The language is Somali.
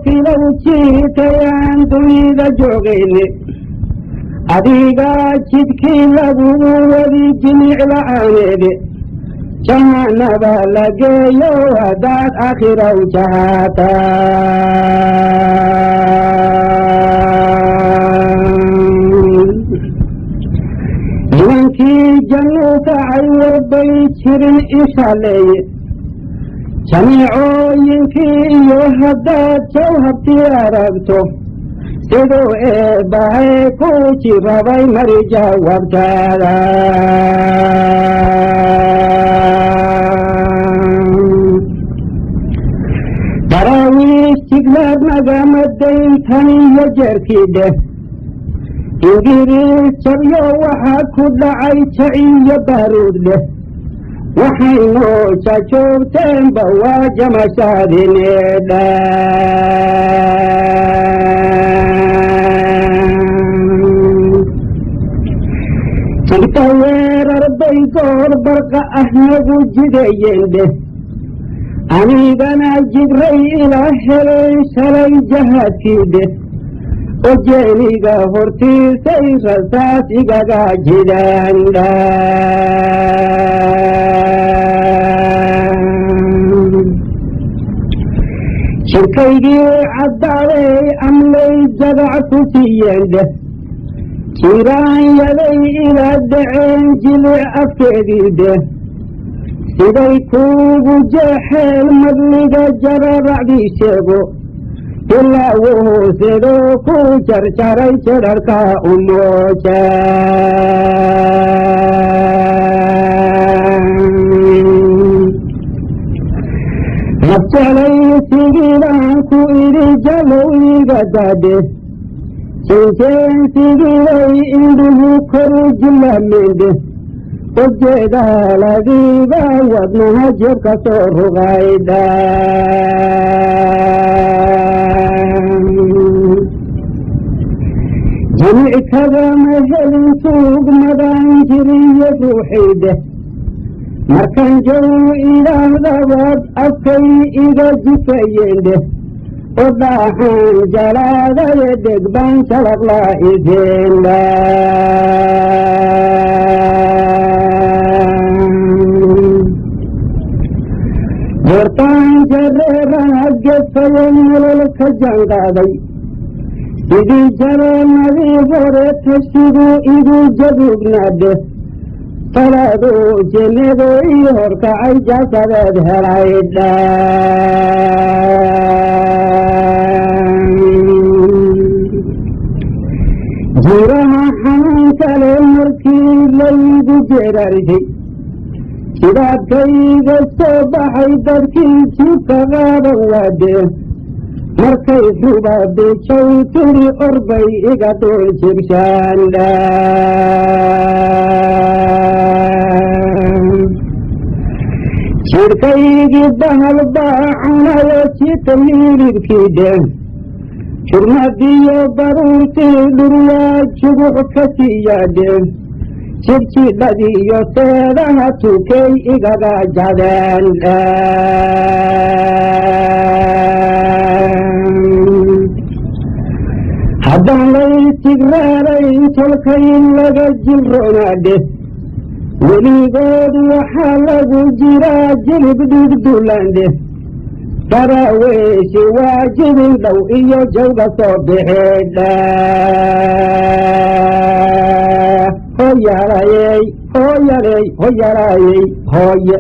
Filow jiitayaan dunida joogayne, adigaa jidkii lagugu wadi jimic la-aaneede, jahanaba la geeyo haddaad akhiraw jahaata. Nimankii jannuu kacay warbay jirin ishaleeye, jamiicooyinkii iyo haddaad jawhabtii aragto, siduu eebbahay ku jirabay mari jawaabtaada. Daraawiish jiglaad nagama dayntan iyo jeerkii dheh, Ingiriis jabyo waxaa ku dhacay jaciyo baaruud dheh, waxaynu jajoogteenba waa jamashaadineedha. Jigta weerar bay goor barqa ah nagu jideeyeen dheh, anigana jigray ila heleen shalay jahaadkii dheh, ojeeniga hortiisay rasaas igaga jidaan dha. Jirkaygii caddaaday amlay jagac ku siiyeen dheh, jiraanyaday ila dhaceen jilic afkeedii dheh, siday kuugu jeexeen madliga jararacdii sheego, ilaa wuhuu siduu ku jarjaray jidharka umooja. Nabjeclaysigiibaan ku idhi jalow iga daade, jinjeensigiibay indhuhu koru jilameende, ujeedaaladiiba wadnaha jebka soo ruqaydha. Jimic kagama helin suug madaan jiriyo ruuxayde, markaan jow idhaahdabad afkay iga jifayende, o dhaaxaan jalaadaye dhegbaan jalaqlaa iseendha. Goortaan jareeraha gefaye nolol ka jaanqaaday, sidii jaranadii hore tashigu igu jabuugnaadhe, talaadu jinnadu ii horkacay jasadeed helaydha. Jiraha xanuun kale markii laygu jeerarshay, jibaadkayga soo baxay dadkii jibka qaadan waadee, markay rubabijow tiri orbay iga dul jibshaandha. Jidhkaygii bahal baa cunayo jita hilibkii dheh, jurmadiyo baruurtii dhuryaa jugux ka siiyaadhe, jidhjidhadiyo seedaha tukay igaga jadeen. Haddaan laysigraarayn tolkay laga jilroonaadhe, weligood waxaa lagu jiraa jilib dhigdulandhe, daraaweeshi waa jibin dhow iyo jawga soo bixidha. Hoyalayey hoyaley hoyalayey hooye.